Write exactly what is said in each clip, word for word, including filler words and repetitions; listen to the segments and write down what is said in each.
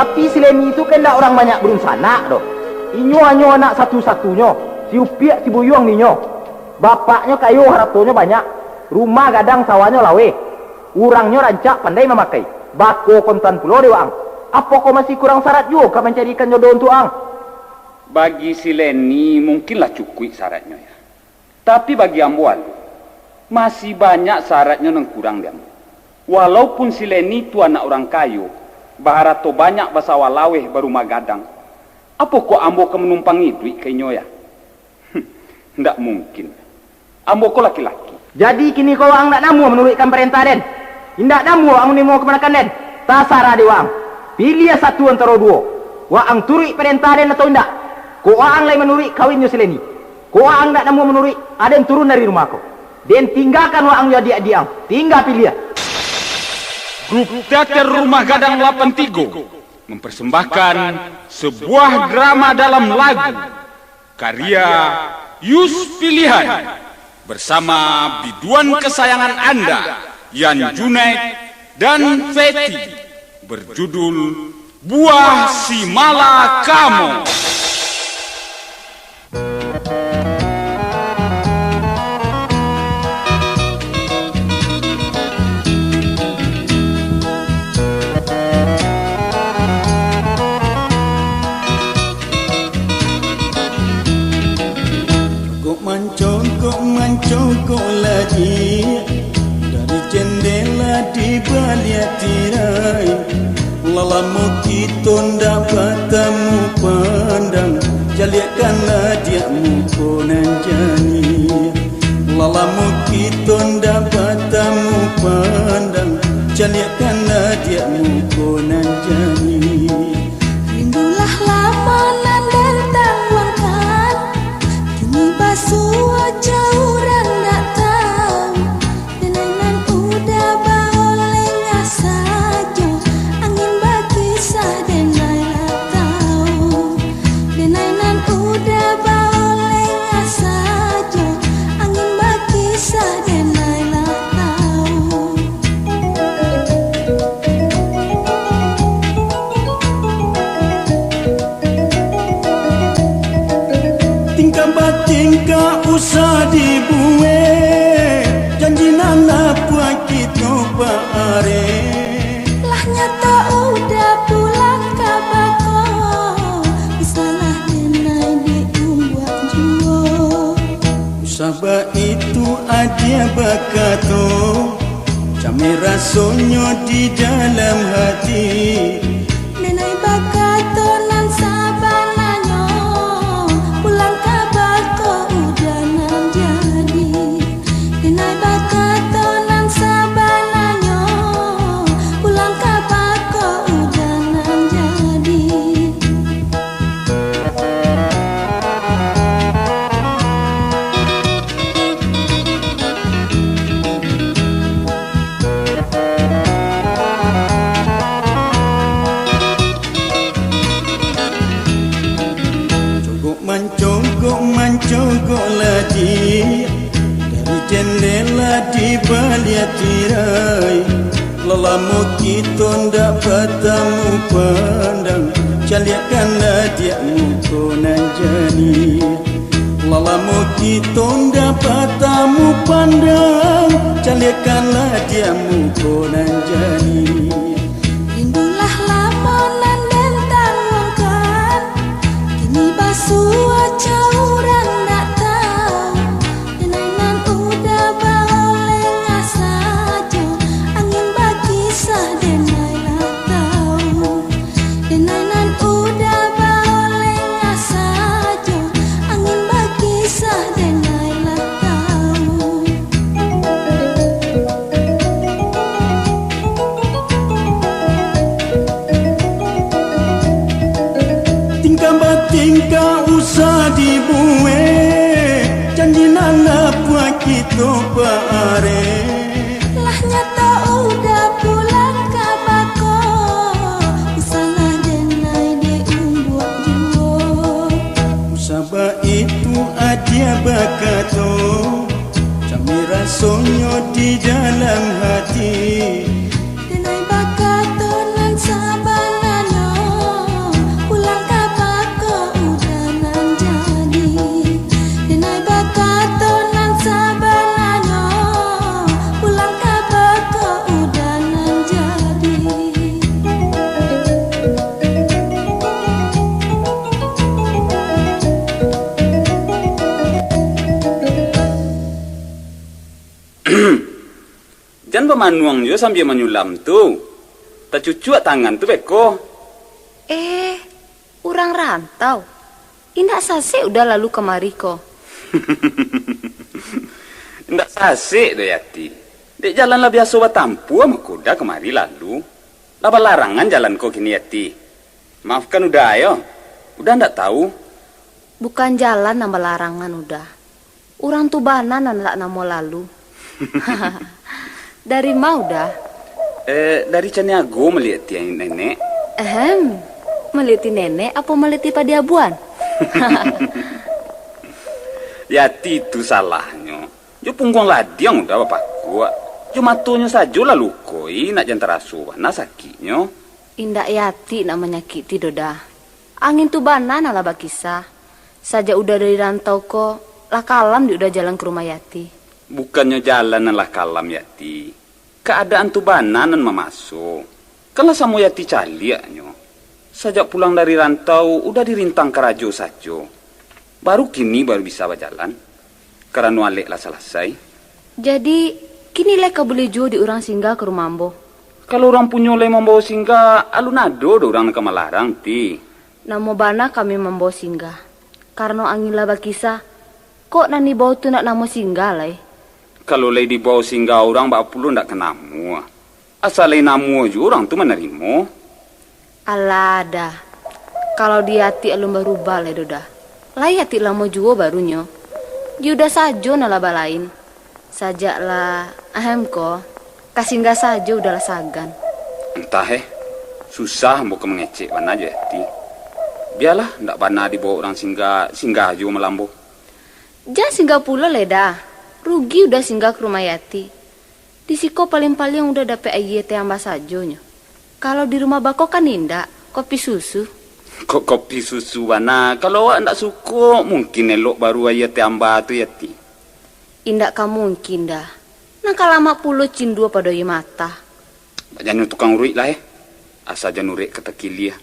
Tapi si Leni tu kan ndak urang banyak badunsanak doh. Inyo hanyo anak satu-satunyo, si upiak si buyuang ninyo. Bapaknyo kayo, haratonyo banyak, rumah gadang, sawahnyo laweh. Urangnyo rancak, pandai mamakai. Bako kontan pulo dek waang. Apokoh masih kurang sarat juo ka mancarikan jodoh untuak ang? Bagi si Leni mungkin lah cukuik saratnyo, ya. Tapi bagi ambo alun, masih banyak saratnyo nan kurang di ambo. Walaupun si Leni tu anak urang kayo, baharato banyak, basawah laweh, barumah gadang, apokoh ambo ka manumpang iduik ka inyo, ya? Ndak mungkin. Ambo ko laki-laki. Jadi kini ko waang ndak namuah manuruikkan parentah den? Indak namuah waang manarimo kamanakan den? Tasarah dek waang. Piliah satu antaro duo. Waang turuik parentah den atau indak? Kok waang lai manuruik, kawin jo si Leni. Kok waang ndak namuah manuruik, aden turun dari rumah ko. Den tinggakan waang jo adiak-adiak ang. Tingga piliah. Grup Teater Rumah Gadang lapan tigo mempersembahkan sebuah drama dalam lagu, karya Yus Pilihan, bersama biduan kesayangan Anda, Yan Junaid dan Feti, berjudul Buah Si Malakamo. Cogok mancogok, mancogok ladiak, dari jendela di baliak tirai. Lah lamo kito ndak batamu pandang, caliakkanlah diak muko nan janiah. Lah lamo kito ndak batamu pandang, caliakkanlah diak muko nan janiah. Rindulah lamo nan den tangguangkan, kini basuo jo urang ndak tau. Denai nan udah baolengah sajo, angin bakisah denai lah tau. Denai nan udah baolengah sajo, angin bakisah denai lah tau. Tingkah batingkah usah dibuek, janji nan lapuak kito baarek. Lah nyato udah pulang ka bako, usahlah denai diumbuak juo. Usah baitu adia bakato, cameh rasonyo di dalam hati. Denai bakato nan sabananyo, pulang ka bako udah nan jadi. Denai bakato nan sabananyo, pulang ka bako udah nan jadi. Cogok mancogok, mancogok ladiak, dari jendela di baliak tirai. Lah lamo kito ndak batamu pandang, caliakkanlah diak muko nan janiah. Lah lamo kito ndak batamu pandang, caliakkanlah diak muko nan janiah. Rindulah lamo nan den tangguangkan, kini basuo jo urang ndak tau. Denai nan udah baolengah sajo, angin bakisah denai lah tau. Denai nan udah baolengah sajo, angin bakisah denai lah tau. Tingkah batingkah usah dibuek, janji nan lapuak kito baarek. Lah nyato udah pulang ka bako, usahlah denai diumbuak juo. Usah baitu adia bakato, cameh rasonyo di dalam hati. Denai bakato nan sabananyo, Bamanuang jo sambia manyulam tu. Tacucuak tangan tu beko. Eh, urang rantau. Indak sasek Uda lalu kamari ko. Indak sasek doh, Yati. Dek jalan lah biaso batampuah, mako Uda kamari lalu. Lah balarangan jalan ko kini, Yati. Maafkan Uda yo. Uda ndak tahu. Bukan jalan nan balarangan, Uda. Urang tu bana nan ndak namuah lalu. Dari ma Uda? Eh, dari Caniago maliek ti, Nenek. Ehem, maliek ti Nenek apo maliek ti padi abuan? Yati tu salahnyo. Jo pungguang ladiang Uda bapakuak. Jo matonyo sajo lah luko, i, nak jan taraso bana sakiknyo. Indak Yati nak manyakiti doh, Da. Angin tu bana nan lah bakisa. Sajak Uda dari rantau ko, lah kalam di Uda jalan ka rumah Yati. Bukannyo jalan nan lah kalam, Yati. Kaadaan tu bana nan mamaso. Kan lah samo Yati caliaknyo. Sajak pulang dari rantau, Uda dirintang karajo sajo. Baru kini baru bisa bajalan. Karano alek lah salasai. Jadi, kini lai ka buliah juo di urang singgah ka rumah ambo? Kalau urang punyo lai mambawo singgah, alun ado doh urang nan ka malarang, Ti. Namuah bana kami mambawo singgah. Karano angin lah bakisa, kok nan dibawo tu ndak namuah singgah lai? Kalau lai dibawo singgah urang, baa pulo ndak ka namuah. Asa lai namuah juo urang tu manarimo. Alah, Da. Kalau di Yati alun barubah lai doh, Da. Lai Yati lamo juo barunyo. Di Uda sajo nan lah balain. Sajak lah, ahem ko, ka singgah sajo Uda lah sagan. Antah, eh. Susah ambo ka mangecek bana jo Yati. Bialah, ndak bana dibawo urang singgah, singgah juo malambo. Jan singgah pulo lai, Da. Rugi Uda singgah ka rumah Yati. Di siko paliang-paliang Uda dapek aia teh amba sajonyo. Kalau di rumah bako kan indak, kopi susu. Kok kopi susu bana? Kalau awak ndak suko, mungkin elok baru aia teh amba tu, Yati. Indak ka mungkin, Da. Nan ka lamak pulo cindua pado aia mata. Jan nyo tukang uruik lah, eh. Asa jan urek ka takilia.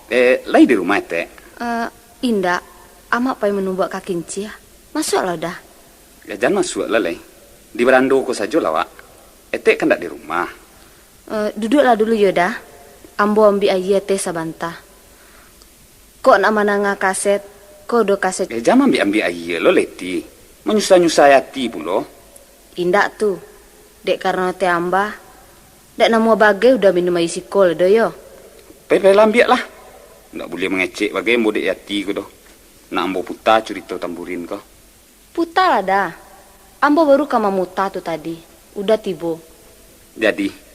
Eh, lai di rumah, Etek? Eh, indak. Amak pai manubuak ka kincia. Masuaklah, Da. Ya, jan masuaklah, lai. Di barando ko sajolah, wak. Etek kan ndak di rumah. Eh, duduaklah dulu yo, Da. Ambo ambiak aia teh sabanta. Kok nak mandanga kaset, ko do kaset. Eh, jan ambiak-ambiak aia lo, Leti. Manyusah-nyusah ati pulo. Indak tu. Dek karano teh amba, dak namuah bagai Uda minum aia siko lai doh yo. Pai, pai lah ambiak lah. Ndak buliah mangecek bagai ambo dek Yati ko doh. Nak ambo puta curito tamburin ko. Putalah, Da. Ambo baru ka mamuta tu tadi. Uda tibo. Jadi.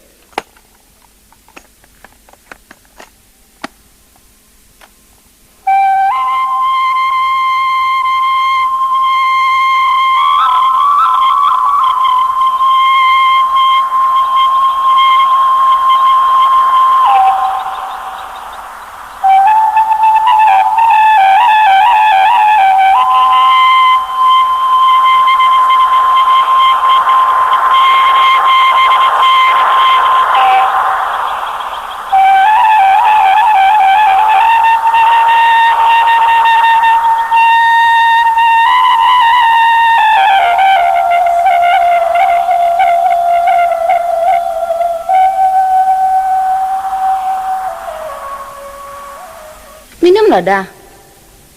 Minumlah, Da.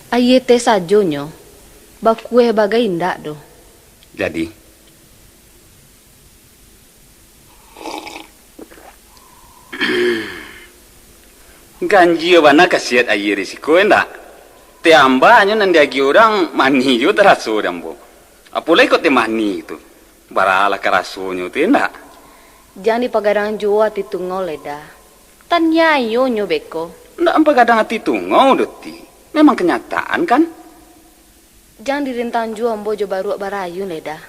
Aia teh sajonyo, bakueh bagai indak doh. Jadi, ganjia bana kasiat aia di siko, indak? Teh amba nyo nan diagiah urang manih juo taraso di ambo. Apo lai kok teh manih tu? Baralah karasonyo tu, indak? Jan dipagadang juo ati tungau lai, Da. Taniayo nyo beko. Ndak ampagadang ati tungau doh, Ti. Memang kanyataan, kan? Jan dirintang juo ambo jo baruak barayun lai, Da.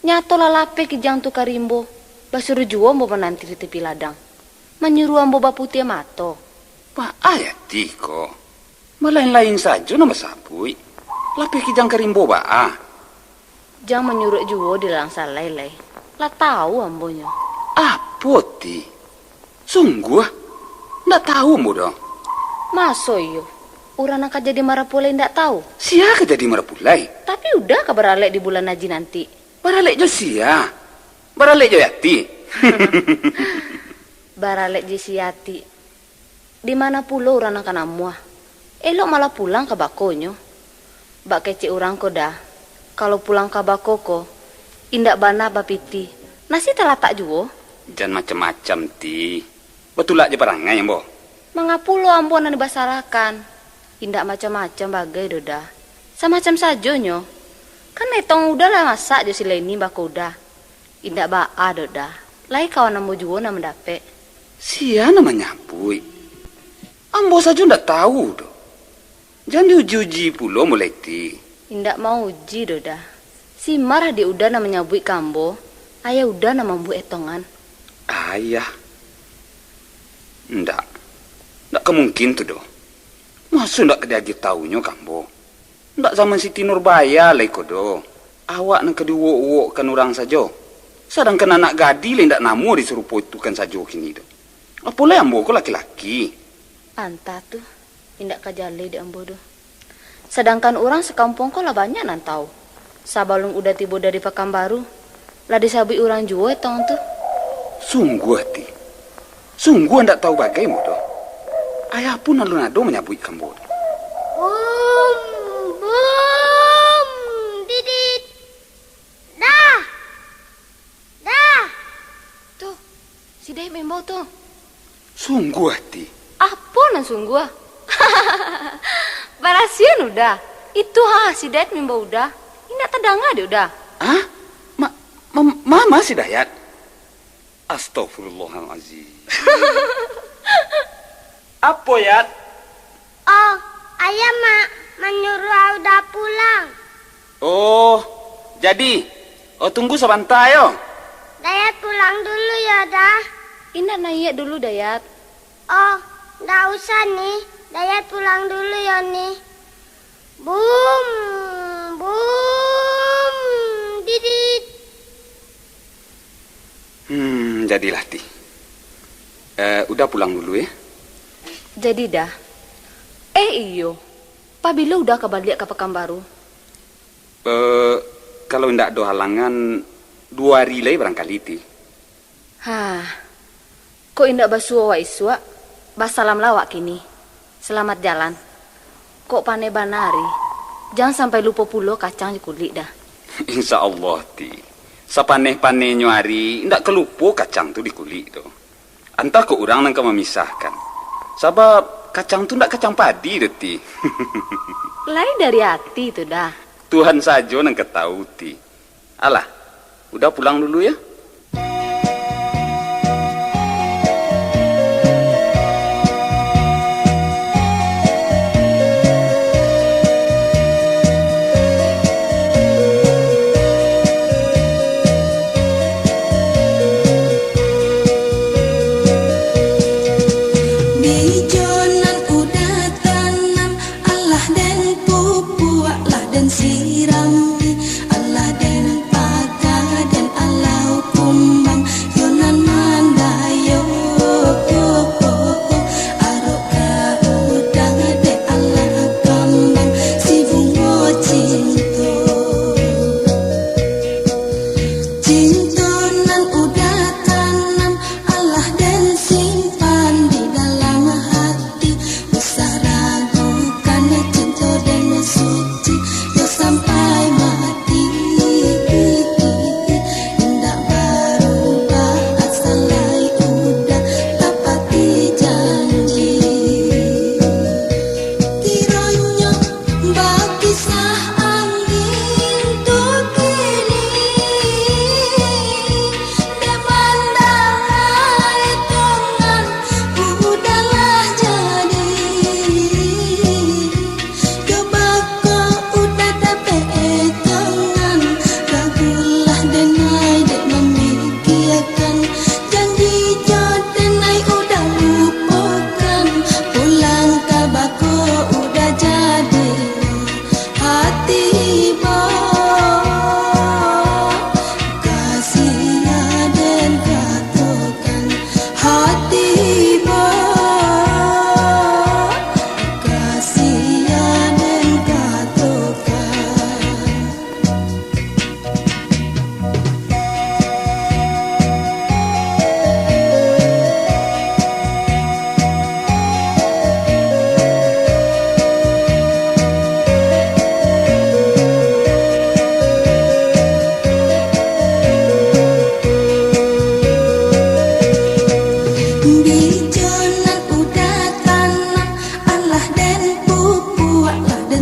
Nyato lah lapeh kijang tu ka rimbo, basuruah juo ambo mananti di tapi ladang. Manyuruah ambo baputiah mato. Baa Yati ko? Malain-lain sajo nan basabuik. Lapeh kijang ka rimbo baa? Jan manyuruak juo di lalang salai lai. Lah tau ambonyo. Apo, Ti? Sungguah? Ndak tau ambo doh. Maso iyo? Urang nan ka jadi marapulai ndak tau? Sia ka jadi marapulai? Tapi Uda ka baralek di bulan aji nanti. Baralek jo sia? Baralek jo Yati? Baralek je si Yati. Di mana pulo urang nan ka namuah? Elok malah pulang ka bakonyo. Bak kecek urang ko dah, kalau pulang ka bako ko, indak bana bapitih, nasi talatak juo. Jan macam-macam, Ti. Batulak je parangai ambo. Mangapo lo ambo nan dibasalahkan? Indak macam-macam bagai doh dah. Samacam sajonyo. Kan etong udah lah masak jo si Leni bako udah. Indak baa doh dah. Lai kawan ambo juo nan mandapek. Sia nan manyabuik? Ambo sajo ndak tahu doh. Jan diuji-uji pulo mulai ti. Indak mauji doh dah. Si Marah di udah nan manyabuik ka ambo, ayah udah nan mambuek etongan. Ayah? Ndak. Ndak ka mungkin tu doh. Maso ndak ka diagiah tahunyo ka ambo? Ndak zaman Siti Nurbaya lai ko doh. Awak nan ka diuwok-uwokkan urang sajo. Sadangkan anak gadih lai ndak namuah disuruh poitukan sajo kini doh. Apo lai ambo ko laki-laki. Antah tu, indak ka jaleh dek ambo doh. Sadangkan urang sakampuang ko lah banyak nan tahu. Sabalun udah tibo dari Pakanbaru, lah disabuik urang juo etong tu. Sungguah, Ti. Sungguah ndak tahu bagai ambo doh. Ayah pun alun ado manyabuik ka ambo doh. Bum, bum, didit. Dah. Dah. Tuh, si Dayat maimbau tu. Sungguah, Ti. Apo nan sungguah? Barasian udah. Itu ha, si Dayat maimbau udah. Indak tadanga dek udah. Hah? Ma, ma, mama si Dayat? Astagfirullahalazim. Apo, Yat? Oh, ayah mak manyuruah Uda pulang. Oh, jadi, oh, tunggu sabanta yo. Dayat pulang dulu yo, dah. Indak naiak dulu, Dayat. Oh, ndak usah, Ni. Dayat pulang dulu yo, Ni. Bum, bum, didit. Hmm, jadilah, Ti. Eh, Uda pulang dulu, ya. Jadi dah. Eh, iyo. Pabilo Uda ka baliak ka Pakanbaru? Eh, kalau indak ado halangan, duo ari lai barangkali, Ti. Hah. Kok indak basuo awak isuak, basalamlah awak kini. Salamat jalan. Kok paneh bana ari, jan sampai lupo pulo kacang jo kulik dah. Insya Allah, Ti. Sapaneh-panehnyo ari, indak ka lupo kacang tu di kulik tu. Antah kok urang nan ka mamisahkan. Sabab kacang tu ndak kacang padi doh, Ti. Lai dari ati tu dah. Tuhan sajo nan ka tahu, Ti. Alah, Uda pulang dulu, ya. Bijo nan Uda tanam, alah den pupuak, lah den sirami, alah den paka, den alau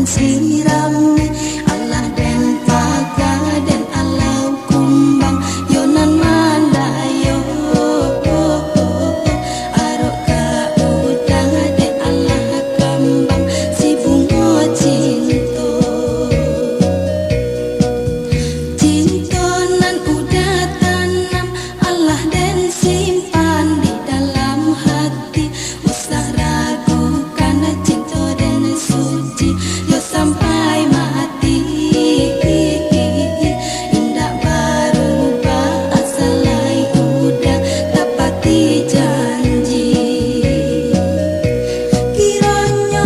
Sirami, alah den paga, den alau kumbang, yo nan mandayo. Arok ka udah, den alah kambang, si bungo cinto. Cinto nan udah tanam, alah den simpan di dalam hati. Usah ragukan cinto den suci, yo sampai mati. Indak barubah, asa lai udah tapati janji. Kironyo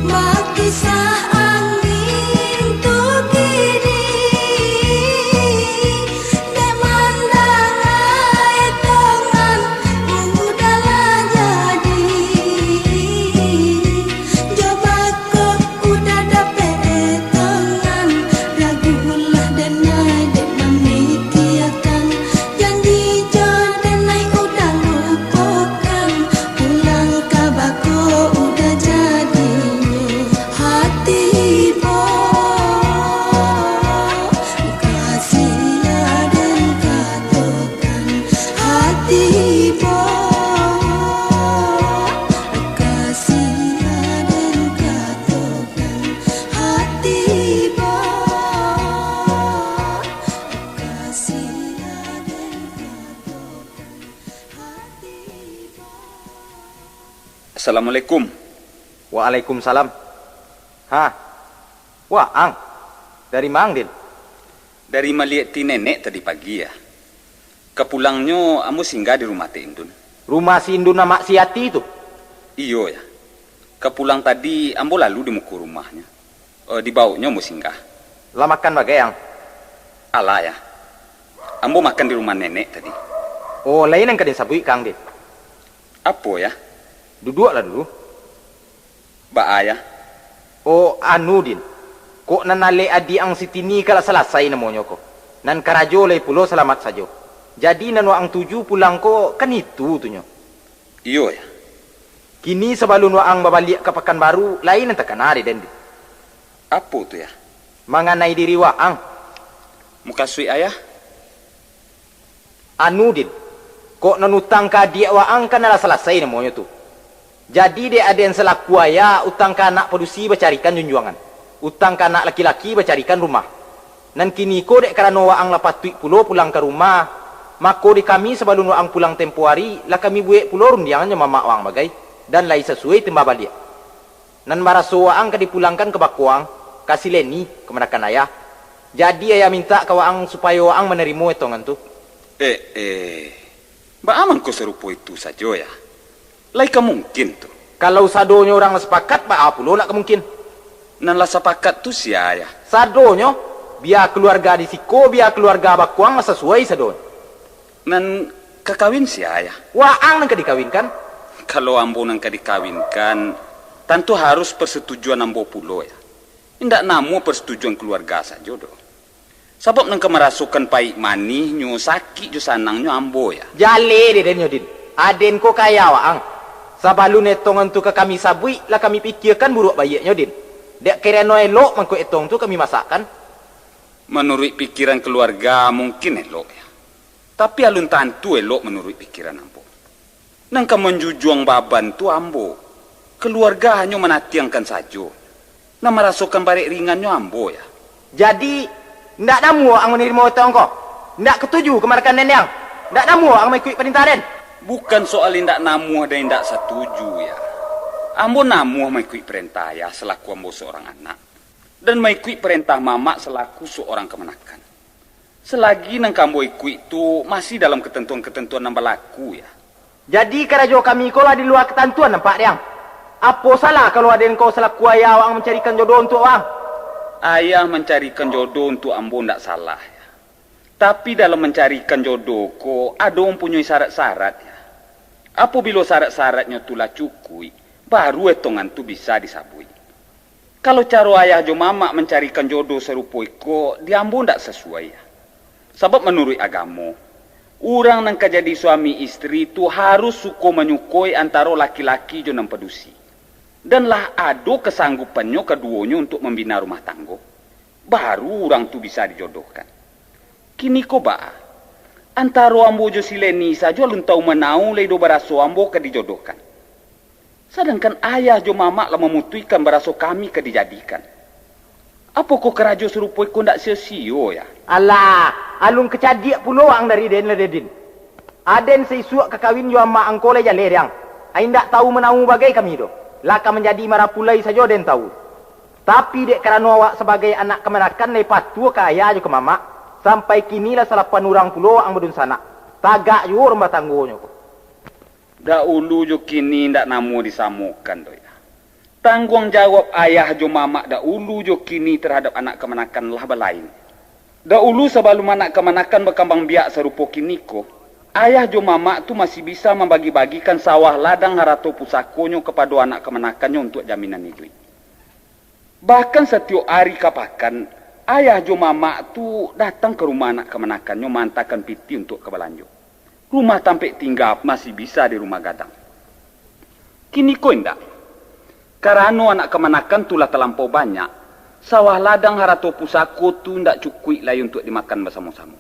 bakisah angin tu kini, dek mandangai tongan, udah lah jadi. Jo bako udah dapek tongan, ragulah denai dek mamikiakan. Janji jo denai udah lupokan, pulang ka bako udah jadinyo. Hati ibo, kasiah den katokan. Hati ibo, kasiah den katokan. Hati ibo, kasiah den katokan. Hati ibo. Assalamualaikum. Waalaikumsalam. Ha, waang, dari ma ang, Din? Dari maliek ti nenek tadi pagi, ya. Kapulangnyo ambo singgah di rumah Tek Indun. Rumah si Indun amak si Ati tu? Iyo, ya. Kapulang tadi ambo lalu di muko rumahnyo. Eh, di bawoknyo ambo singgah. Lah makan bagai ang? Alah, ya. Ambo makan di rumah nenek tadi. Oh, lai nan ka den sabuik ka ang, Din. Apo, ya? Duduaklah dulu. Baa, ya? Oh, anu, Din. Kok nan alek adiak ang si Tini ka lah salasai namonyo ko. Nan karajo lai pulo salamat sajo. Jadi nan waang tuju pulang ko kan itu tu nyo. Iyo, ya. Kini sabalun waang babaliak ka Pakanbaru, lai nan takana dek den, Din. Apo tu, ya? Manganai diri waang. Mukasuik ayah? Anu, Din, kok nan utang ka adiak waang kan alah salasai namonyo tu. Jadi, dek aden salaku ayah, utang ka anak padusi bacarikan junjuangan, utang ka anak laki-laki bacarikan rumah. Nan kiniko dek karano waang lah patuik pulo pulang ka rumah, mako di kami sabalun waang pulang tempo ari, lah kami buek pulo rundiangan jo mamak waang bagai, dan lai sasuai timbang baliak. Nan baraso waang ka dipulangkan ka bako ang, ka si Leni, kamanakan ayah. Jadi ayah mintak ka waang supayo waang manarimo etongan tu. Eh, eh, baa mangko sarupo itu sajo, ya? Lai ka mungkin tu? Kalau sadonyo urang lah sapakat, baa pulo nak ka mungkin? Nan lah sapakat tu sia, ya? Sadonyo, bia kaluarga di siko, bia kaluarga bako ang lah sasuai sadonyo. Nan ka kawin sia, ya? Waang nan ka dikawinkan. Kalau ambo nan ka dikawinkan, tantu harus persetujuan ambo pulo, ya. Indak namuah persetujuan kaluarga sajo doh. Sabab nan ka marasokan paik manihnyo, sakik jo sanangnyo ambo, ya. Jaleh dek den nyo, Din. Aden ko ka ayah waang. Sabalun etongan tu ka kami sabuik, lah kami pikiakan buruak baiaknyo, Din. Dek karano elok mangko etong tu kami masakkan. Manuruik pikiran kaluarga mungkin elok, ya. Tapi alun tantu elok manuruik pikiran ambo. Nan ka manjujuang baban tu ambo. Kaluarga hanyo manatiangkan sajo. Nan marasokan barek ringannyo ambo, ya. Jadi, ndak namuah ang manarimo etong ko? Ndak katuju kamanakan den? Ndak namuah ang maikuik parentah den? Bukan soal indak namuah dan indak satuju, ya. Ambo namuah maikuik parentah ayah salaku ambo saurang anak, dan maikuik parentah mamak salaku saurang kamanakan. Salagi nan ka ambo ikuik tu masih dalam katantuan-katantuan nan balaku, ya. Jadi, karajo kami ko lah di lua katantuan nampak, Diang. Apo salah kalau aden ko salaku ayah waang mancarikan jodoh untuak waang? Ayah mancarikan jodoh untuak ambo ndak salah, ya. Tapi, dalam mancarikan jodoh ko, ado mampunyoi syarat-syarat, ya. Apabilo syarat-syaratnyo tu lah cukuik, baru etongan tu bisa disabuik. Kalau caro ayah jo mamak mancarikan jodoh sarupo iko, di ambo ndak sasuai, ya. Sabab manuruik agamo, urang nan ka jadi suami istri tu harus suko manyukoi antaro laki-laki jo nan padusi. Dan lah ado kasanggupannyo kaduonyo untuak mambina rumah tanggo, baru urang tu bisa dijodohkan. Kiniko baa? Antaro ambo jo si Leni sajo alun tawu manawu lai doh baraso ambo ka dijodohkan. Sadangkan ayah jo mamak lah mamutuihkan baraso kami ka dijadikan. Apokoh karajo sarupo iko ndak sio-sio, yah? Alah, alun ka cadiak pulo ang dari den lah, Dedin. Aden saisuak ka kawin jo amak angko lai jaleh, Dang. Ai indak tawu manawu bagai kami doh. Lah ka manjadi marapulai sajo den tawu. Tapi dek karano awak sabagai anak kamanakan lai patuah ka ayah jo ka mamak, sampai kini lah salapan urang pulo ang badunsanak. Tagak juo rumah tanggonyo ko. Daulu jo kini indak namuah disamokan doh, yah. Tangguang jawab ayah jo mamak daulu jo kini tarhadap anak kamanakan lah balain. Daulu sabalun anak kamanakan bakambang biak sarupo kiniko, ayah jo mamak tu masih bisa mambagi-bagikan sawah ladang harato pusakonyo kapado anak kamanakannyo untuak jaminan iduik. Bahkan satiok ari ka pakan, ayah jo mamak tu datang ka rumah anak kamanakannyo maantakan pitih untuak ka balanjo. Rumah tampek tingga masih bisa di rumah gadang. Kiniko indak. Karano anak kamanakan tu lah talampau banyak, sawah ladang harato pusako tu indak cukuik lai untuak dimakan basamo-samo.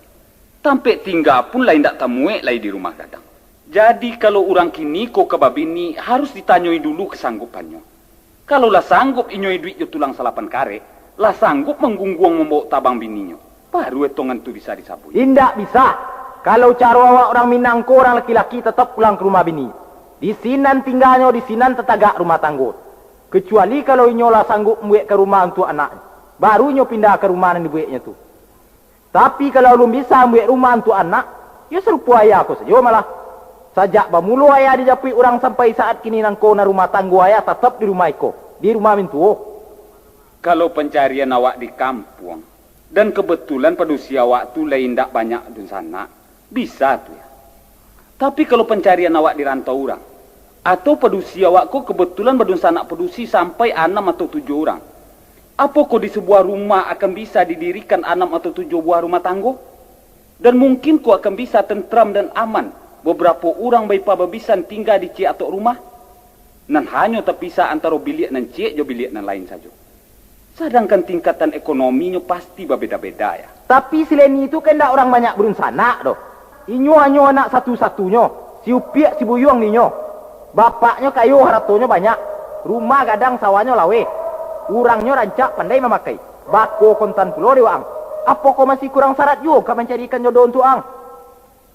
Tampek tingga pun lah indak tamuek lai di rumah gadang. Jadi, kalau urang kiniko ka babini, harus ditanyoi dulu kasanggupannyo. Kalau lah sanggup inyo iduik jo tulang salapan karek, lah sanggup manggungguang mambawok tabang bininyo, baru etongan tu bisa disabuik. Indak bisa. Kalau caro awak urang Minang ko, urang laki-laki tatap pulang ka rumah bini. Di sinan tingganyo, di sinan tatagak rumah tanggo. Kecuali kalau inyo lah sanggup mambuekkan rumah untuak anaknyo, baru inyo pindah ka rumah nan dibueknyo tu. Tapi kalau alun bisa mambuek rumah untuak anak, yo sarupo ayah ko sajo malah. Sajak bamulo ayah dijapuik urang sampai saat kini nangko, nan rumah tanggo ayah tatap di rumah iko, di rumah mintuo. Kalau pancarian awak di kampuang, dan kabatulan padusi awak tu lai indak banyak dunsanak, bisa tu, yah. Tapi kalau pancarian awak di rantau urang, atau padusi awak ko kabatulan badunsanak padusi sampai anam atau tujuah urang, apokoh di sabuah rumah akan bisa didirikan anam atau tujuah buah rumah tanggo? Dan mungkin ko akan bisa tentram dan aman, babarapo urang baipa babisan tingga di ciek atok rumah, nan hanyo tapisah antaro biliak nan ciek jo biliak nan lain sajo? Sadangkan tingkatan ekonominyo pasti babeda-beda, yah. Tapi si Leni tu kan indak urang banyak badunsanak doh. Inyo hanyo anak satu-satunyo, si upiak si buyuang dinyo. Bapaknyo kayo, haratonyo banyak, rumah gadang, sawahnyo laweh. Urangnyo rancak, pandai mamakai, bako kontan pulo dek waang. Apokoh masih kurang sarat juo ka mancarikan jodoh untuak ang?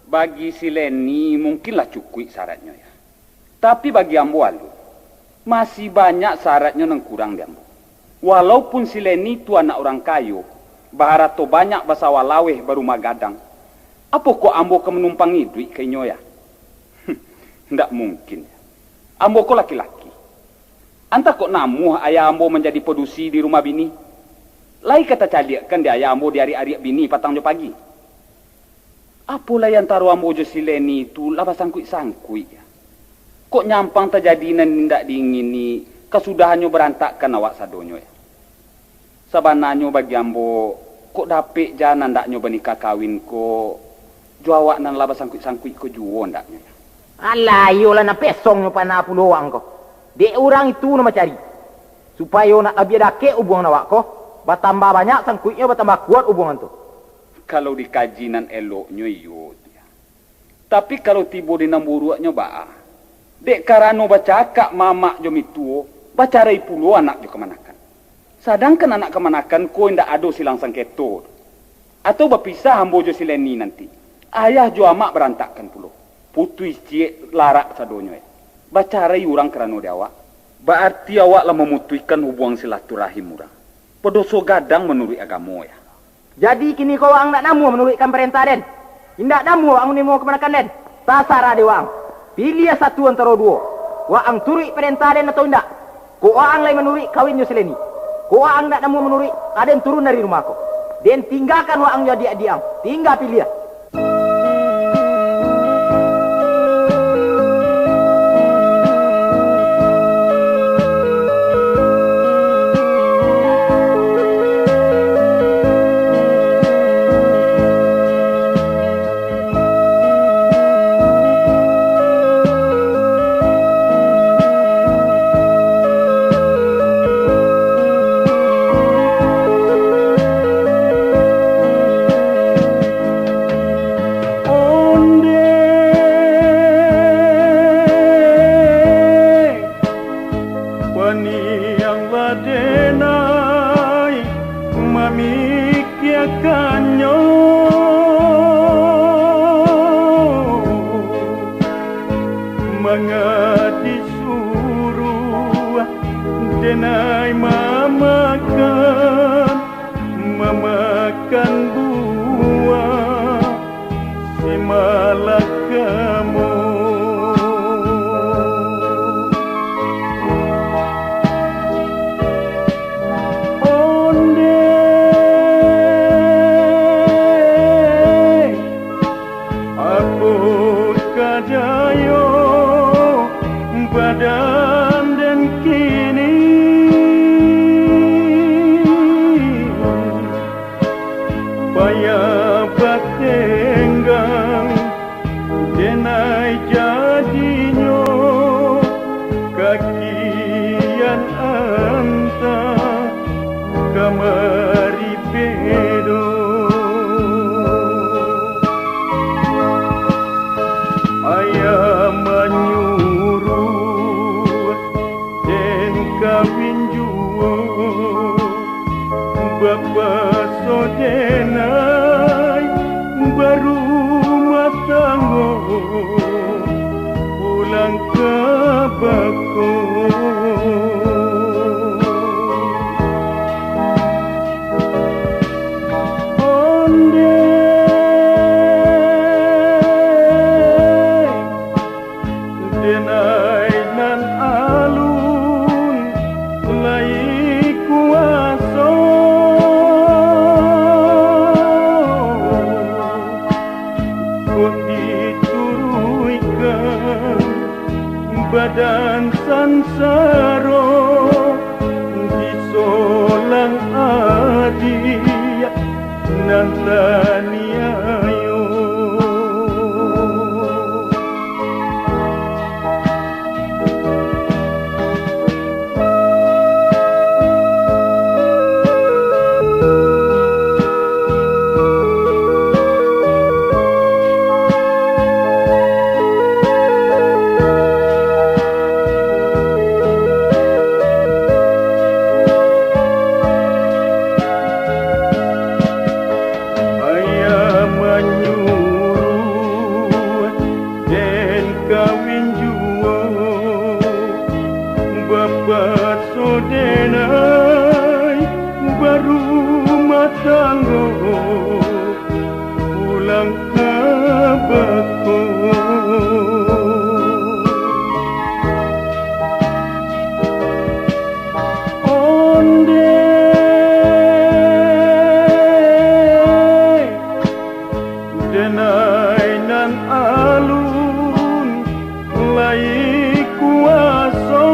Bagi si Leni mungkin lah cukuik saratnyo, yah. Tapi bagi ambo alun. Masih banyak saratnyo nan kurang di ambo. Walaupun si Leni tu anak urang kayo, baharato banyak, basawah laweh, barumah gadang, apokoh ambo ka manumpang iduik ka inyo, yah? Ndak mungkin. Ambo ko laki-laki. Antah kok namuah ayah ambo manjadi padusi di rumah bini. Lai ka tacaliakkan dek ayah ambo diariak-ariak bini patang jo pagi. Apo lai antaro ambo jo si Leni tu lah basangkuik-sangkuik, yah. Kok nyampang tajadi nan indak diingini, kasudahannyo barantakkan awak sadonyo, yah. Sabananyo bagi ambo, kok dapek jan andaknyo banikah kawin ko jo awak nan lah basangkuik-sangkuik ko juo andaknyo, yah. Alah, iyolah, nan pesongnyo panah pulo waang ko. Dek urang itu nan bacari, supayo nak labiah dakek ubuangan awak ko, batambah banyak sangkuiknyo, batambah kuat ubuangan tu. Kalau dikaji nan eloknyo, iyo tu, yah. Tapi kalau tibo di nan buruaknyo, baa? Dek karano bacakak mamak jo mituo, bacarai pulo anak jo kamanakan. Sadangkan anak kamanakan ko indak ado silang sangketo doh. Atau bapisah ambo jo si Leni nanti, ayah jo amak barantakkan pulo. Putuih ciek larak sadonyo, eh. Bacarai urang karano di awak. Baarti awak lah mamutuihkan hubuang silaturahim urang. Badoso gadang manuruik agamo, yah. Jadi, kini ko waang ndak namuah manuruikkan parentah den? Indak namuah waang manarimo kamanakan den? Tasarah dek waang. Piliah satu antaro duo. Waang turuik parentah den atau indak? Kok waang lai manuruik, kawin jo si Leni. Kok waang ndak namuah manuruik, aden turun dari rumah ko. Den tinggakan waang jo adiak-adiak ang. Tingga piliah. kanyo, manga disuruah denai mamakan, mamakan buah si malakamo. Ondeh, apo ka dayo badan den kini? Payah batenggang, denai jadinyo, kakian anta kamari bedo. Ayah manyuruah den kawin juo, bapaso denai barumah tanggo, pulang ka bako. Ondeh, denai nan alun lai kuaso, kok dituruikan badan sansaro, disolang adiak nan taniayo. Ayah manyuruah den kawin juo, bapaso denai barumah tanggo, pulang ka bako. Ondeh, denai nan alun lai kuaso,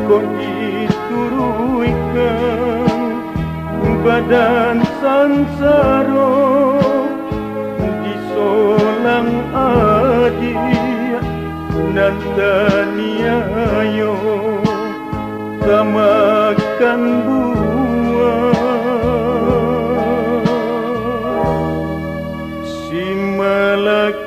kok dituruikan badan sansaro, disolang adiak nan taniayo, tamakan buah si malakamo.